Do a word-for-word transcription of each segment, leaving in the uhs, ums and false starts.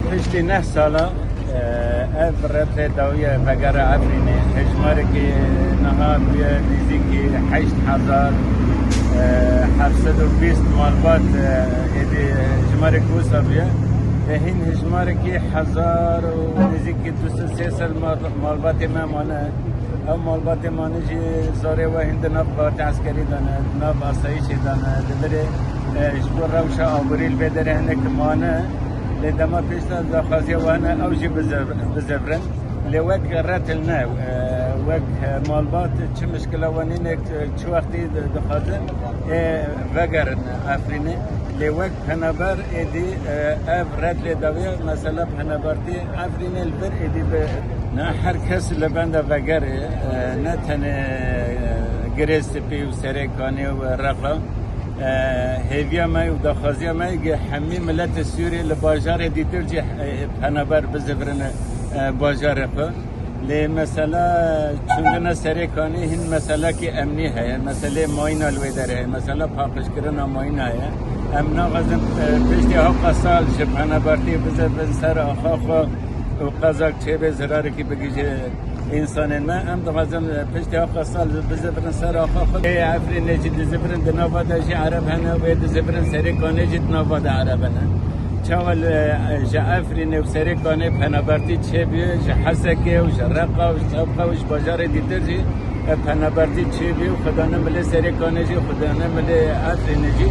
Piştî neh sala, e, ev red lê dawiye vegera Efrînê. Hejmarekî niha bûye nêzîkî heşt hezar, e, heft sed û bîst malbat, e, êdî hejmarek wisa bûye. E, hîn hejmarekî hezar û nêzîkî du sed sê sed mal-, malbatê me mane. Ew malbatê mane jî zarê we hîn di nav qewatê eskerî de ne, di nav asayîşê de ne, li virê, e, ji bo rewşa aborî li vê derê hinek mane. Lê dema pêş de daxwaziya we hene, ew jî bizev-, bizevrin. Lê wek retil ne, e, wek, e, malbat çi mişkila we nîne, e, çi wextî di-, dixwazin, ê vegerin Efrînê. Lê wek penaber êdî, e, ev red lê dawiye, mesela penabertî Efrînê li vir êdî bi ne her kes li benda vegerê, e, ne tenê, e, Girê Spî û Serê Kanê û Reqa. E, hêviya me û daxwaziya me ye hemî miletê Sûrî li bajarê dîtir jî, e, penaber bizivirine, e, bajarê xwe. Lê mesela çûndina Serê Kanê hîn meselekî emnî heye, meselê mayîna li wê derê heye, mesela paqijkirina mayîna heye. Em naxwazin, e, piştî hewqa sal ji penabertî bizevin ser axa xwe û qezak çêbê zirarekî bigihîje însanên me. Em dixwazin, e, piştî hewqa sal bizivirin ser axa xwe. Ê Efrînê jî dizivirin, di nava de jî Ereb hene, wê dizivirin Serê Kanê jî di nava de Ereb hene. Çawa li, e, ji Efrînê û Serê Kanê penabertî çêbûye, ji Hesekê û ji Reqa û ji Çewqa û ji bajarê dîtir jî, e, penabertî çêbûye û xwedane milê Serê Kanê jî, xwedane milê Efrînê jî.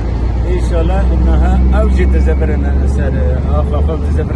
Înşallah niha ew jî dizivirin ser, e, axa xwe dizivirin.